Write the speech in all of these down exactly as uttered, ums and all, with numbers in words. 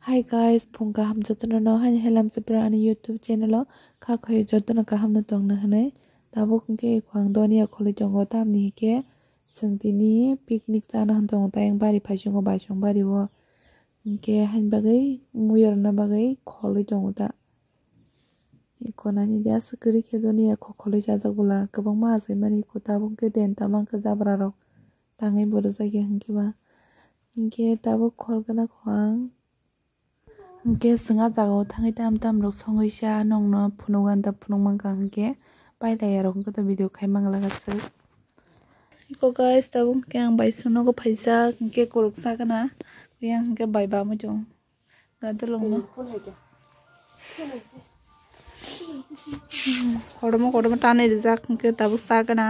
Hi guys, phung kaham jotono no, hani helam se bra ani YouTube channel o kha khayo jotono kaham no tongna hwnwi. Tabuk hwnkhe ikhwang doniya kholi tongo, tamni hwnkhe chwng tini picnic chana hwn tongo, tayang bari phaisingo baisong bari o. Hwnkhe haini bagwi muiya rwna bagwi kholi tongo ta. Iko nani de aswk kwrwi khe doniya khokholwi chajak bwla kwbangma achaimani, iko tabuk khe den tamo khe jabra rok tangwi bo rwjak ya hwnkhe ba. Hwnkhe tabuk khol gana kho ang. Hwnkhe chwng ah jagao thangwi tam tam rok songwi sa nongno phunuk ganda phunuk mankha hwnkhe pailai ya rok hwnkhe to video khai mangla aswk. Iko guys, tabuk hwnkhe ang bai songnogo phaijak hwnkhe khoroksa gana yang hwnkhe bai bamwi tongo. Gadolongno. Kotorma kotorma tanwi rijak hwnkhe tabuk sa gana.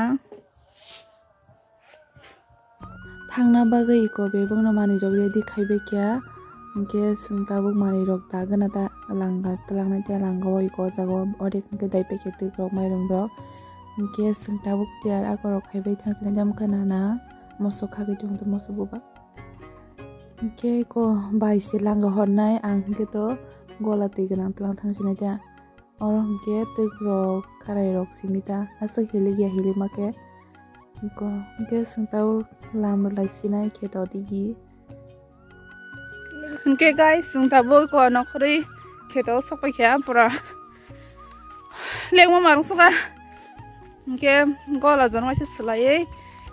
Thangna bagwi iko bebakno manwirok ready khaibai kha. Hwnkhe chwng tabuk manwirok da gana ta langa twlangnai ta langao iko o jaga o odek hwnkhe daipai khe twikrok mairum rok. Hwnkhe chwng tabuk tiyar akorok khaibai thangsinai jam khe nana moso khagwi tongtong moso buba. Hwnkhe iko bai se langa hornai ang hwnkhe to gola twi gwnang twlang thang sinai ta. Oro hwnkhe twikrok kharairok simi ta aswk hilikya hilikma khe. Iko hwnkhe chwng tabuk lam rwlai sinai khe to digi. Hwnkhe guys, chwng tabuk iko nokhorwi kheto sokpai kha pura. Lengma marung sokha. Hwnkhe gola jon waisa swlaiwi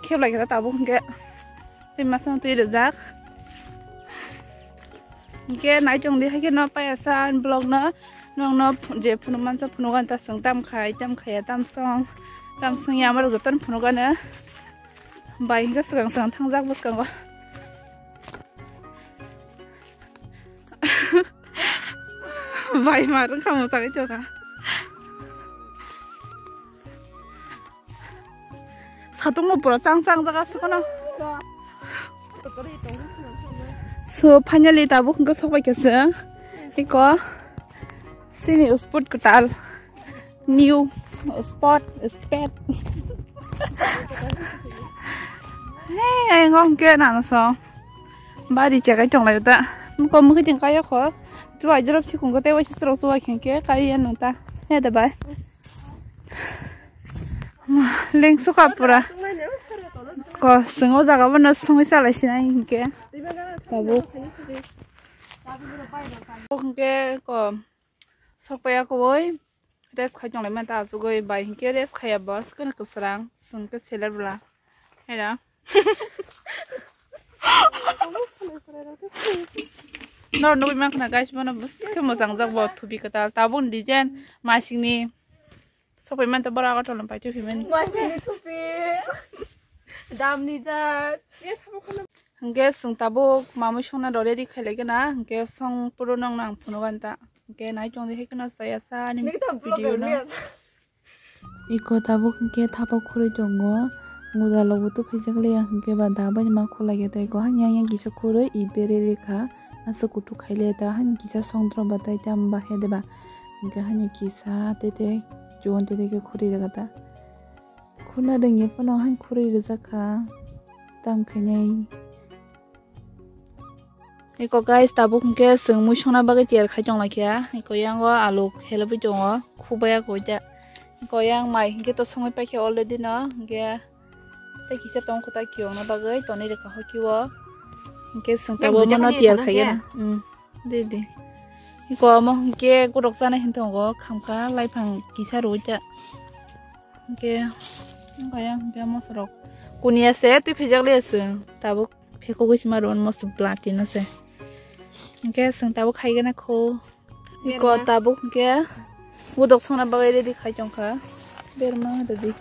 kheblai khe tabuk hwnkhe tei masa twi rijak. Hwnkhe naichong di hai khe no paiya sa ani vlog no, nongno je phunuk mansa phunuk ani ta chwng tam khai tam khaiya tam song tam song ya amorok jotono phunuk ani bai hwnkhe swkang swkang thangjak bwskango. Bai ma rwngkha mwchangwi tongkha. Satung bo pura chang chang jaga se kono. So finally tabuk hwnkhe sokbai kha chwng. Iko sini spot kwtal. New spot, spot. Hey, ayang hwnkhe nana song. Bari chekai tonglaio ta. Muko mukhe ting kaio kho. Chuwai jorop sikung ko tei waisa chwrok chuwai khengkhe kaiya nang ta. He da bai. Leng suka pura. Ko swngo jaga bono songwi salai sinai hinkhe. Tabuk. Hwnkhe ko sokpaiya kowoi. Rest khai tonglai manta asugoi bai hinkhe rest khaiya bo swkang kwsrang chwng khe seler bwla. Hera. Nor nugui mankha na guys, bono bwskhe mwchang jak bo thupi kwtal. Tabuk ni design masingni sopai manta bora Agartala pai thupi mani. Masingni thupi. Damni jat. Hwnkhe chwng tabuk mamui songna ready khailai gana, hwnkhe song puro nongno ang phunuk gani ta. Hwnkhe nai tongdi hai kheno chaya sa ani video no. Iko tabuk hwnkhe thapa khurui tongo, guda lobo tubuphaijak liya hwnkhe ba da bai ma khulai ya tei ko hanya yang kisa khurui it berwi rikha, aswk kuthuk khaile ta hani kisa songdro ba tai tam ba he de ba, hwnkhe hani kisa tei tei chuon tei tei khe khurui rwkha ta. Khuna rwngya phano haino khurui rwjak kha tam khainai. Eko guys, tabuk hwnkhe chwng mui songna bagwi tiyar khai tonglaikha. Eko yango alu helebwi tongo, khubaya koi ta. Eko yang mai hwnkhe to songwi paikha already no, hwnkhe tei kisa tong kho ta kiyokna bagwi tonwi rwkha hokhe o. Hwnkhe chwng tabuk bono tiyar khai gana. Hmm, de de. Eko omo hwnkhe gorok chanai hwn tongo, khamkha laiphang kisa rwui ta. Hwnkhe, wngkha yang hwnkhe mosorok kuniya se twi phijak liya chwng tabuk phekogwi se ma rwmani moso bwla tino se. Hwnkhe chwng tabuk hai gana kho. Iko berma. Tabuk hwnkhe udok songna bagwi ready khai tongkha. Berma ready.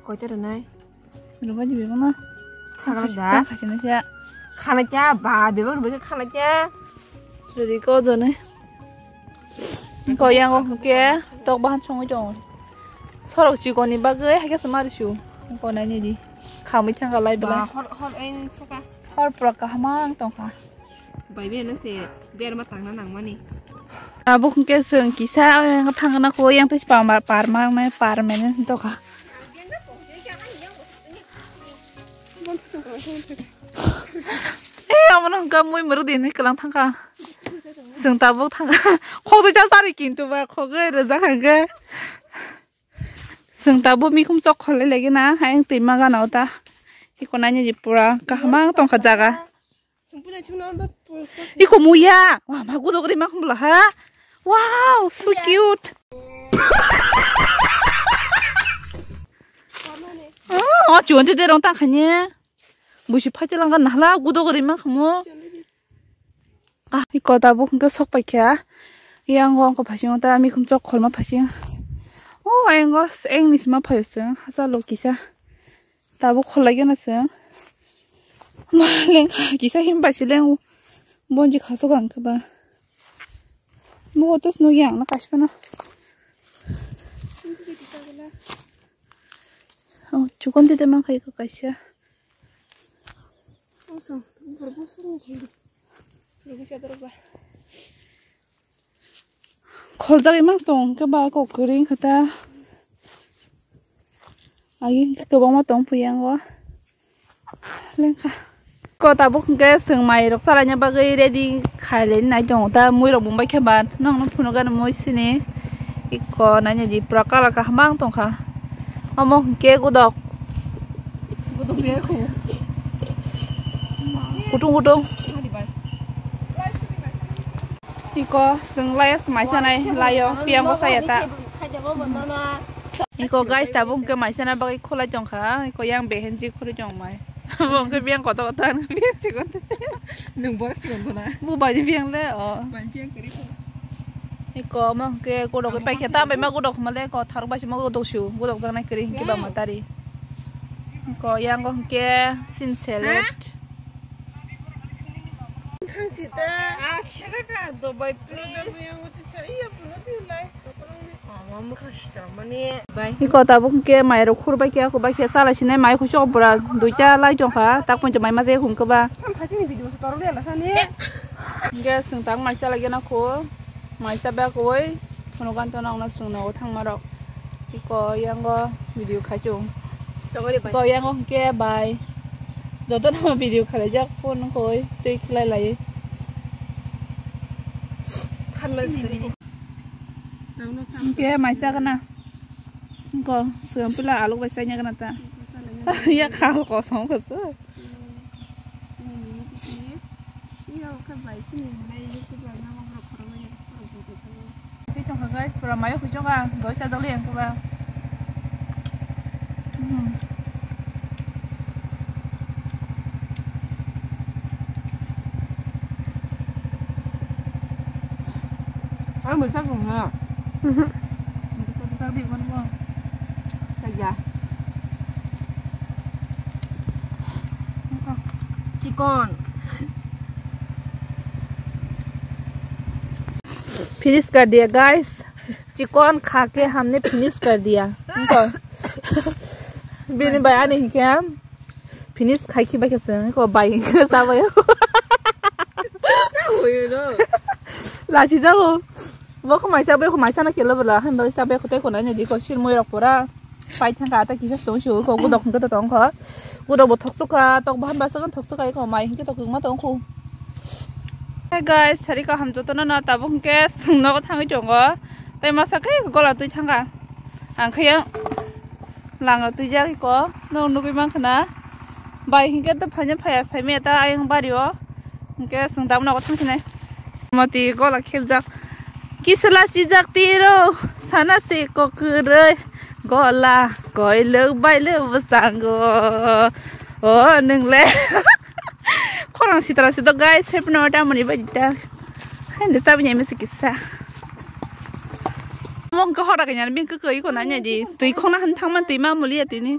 Koita rwnai? Rwbaidi bebakno. Khakla da. Khakla da. Khakla da, ba, bebak rwbaidi khakla da. Rwdi ko jone. Ko yango hwnkhe tok bahan songwi tongo. Sorok chikoni bagwi haikhe se mari su. Ko naini di. Khamwi thangkha lai belai. Ba, hor, hor, eng soka. Hor pura kaham ang tongkha. Bai bai nang se berma tangna nangmani. Abo hwnkhe chwng kisa yang thangna kho yang tei parma parma parma tongkha. Eh, Ano hwnkha mui mwrwk din hwnwi kwlang thangkha. Chwng tabuk thangkha. Khogwi cha sari kintu ba khogwi rwjak hwnkhe. Chwng tabuk mikhum chok kholai lagi na, hayung twima gana o ta. Iko nanya je pura kaham ang tongkha jaga. Iko muya, wa ma gudok ri ma khum bwla ha. Wow, so cute. Oh, chuan te rong tang khanye. Busi phai te lang nahla gudok ri ma khumo. Ah, iko tabuk hwnkhe sok paikha. Yang go ongko phasing ta mikhum chok kholma phasing. Oh, ayang go eng ni sima phayo chwng hasa lo kisa. Tabuk khol lagi na chwng. Ma lengkha kisa him bai si leng bonji khasok ang khe ba. Bo tos no yang na kaspa na. Oh, chukon tete man khai ko kaisa. Kholjak imang tong ke ba kok kering kata. Agi ke kebang ma tong puyang o. Lengkha. Ko tabuk hwnkhe chwng mai rok salaina bagwi ready khailai nai tongo ta, mui rok bumbai khe ba nongno phunukgani mui sini. Iko naina di pura colour kaham ang tongkha. Omo hwnkhe gudok. Gudok ya khu. Kutung kutung. Iko chwng laiya se maisa nai laio piyango saya ta. Iko guys tabuk hwnkhe maisa na bagwi khulai tongkha. Iko yang behenji khulai tongmai. Bo hwnkhe biyang kotor kotor biyang chikon. Nwng borok chikon khuna. Bo baji biyang le o. Baji biyang kwrwi khuna. Iko omo hwnkhe gudok paikhe ta bai ma gudok male ko tharok bai se ma gudok su gudok jaknai kwrwi hwnkhe ba matari. Iko yango hwnkhe sin select. Thang sita. Ah, sera ka do bai please. Iya puno di lai. Iko tabuk hwnkhe mairok khurbai khe, khurbai khe chalai sinai mai khuisok bwrang duita lai tongkha, tak poito mai ma je hwnkhe ba. Hwnkhe chwng tak mai chalai gana kho, mai chabai koi, phunukgani tono ang no chwng nogo thangmarok. Iko yango video khai chwng. Iko yango hwnkhe bai. Jotono video khalaijak phone koi tei khlai lai. Hwnkhe mai chagana. Wngkha, swkang pila alok bai chaina gana ta. Ya khal kosom koso. Tei tongkha guys, pura mayo khuichonga, doi cha doli ang pura. Hmm. Ang bai sak tong ha. Mhm. Sak di kon mo. Sak ya. Chikon. Finish kar diya guys. Chikon kha ke humne finish kar diya. Bini bai ani hinkhe finish khai khibai khe chwng ko bai hinkhe chabai. Lasi jago. Bo kho maisa bai kho maisa na kelo bela. Hamba chabai kho tei kho nai di ko sil moi rok pora. Pai thang ka ta kisa tong sio ko gudok hwnkhe to tong kho. Gudok bo thok chukha tok bo hamba sagan thok chukha ko mai hinkhe to kwma tong kho. Hey guys, sari kaham jotono no tabuk hwnkhe chwng nogo thangwi tongo. Tei masa khe gola twi thangkha. Ang khe yang langa twijak iko no nugwi mankha na. Bai hinkhe to phanya phaya saimaya ta ayang bario. Hinkhe chwng tabuk nogo thangsinai. Mati gola khepjak. Kisla sijak tiro sana se kokwrwi gola koilwk bailwk bwskango. O nwngle. Khorang sitra sito guys, hepno tamoni bai ta. Hai de tabi nyame sikisa. Mo hwnkhe hora kanya bing khe koi ko nanya di. Twi khona han thangman twi ma mulia tini.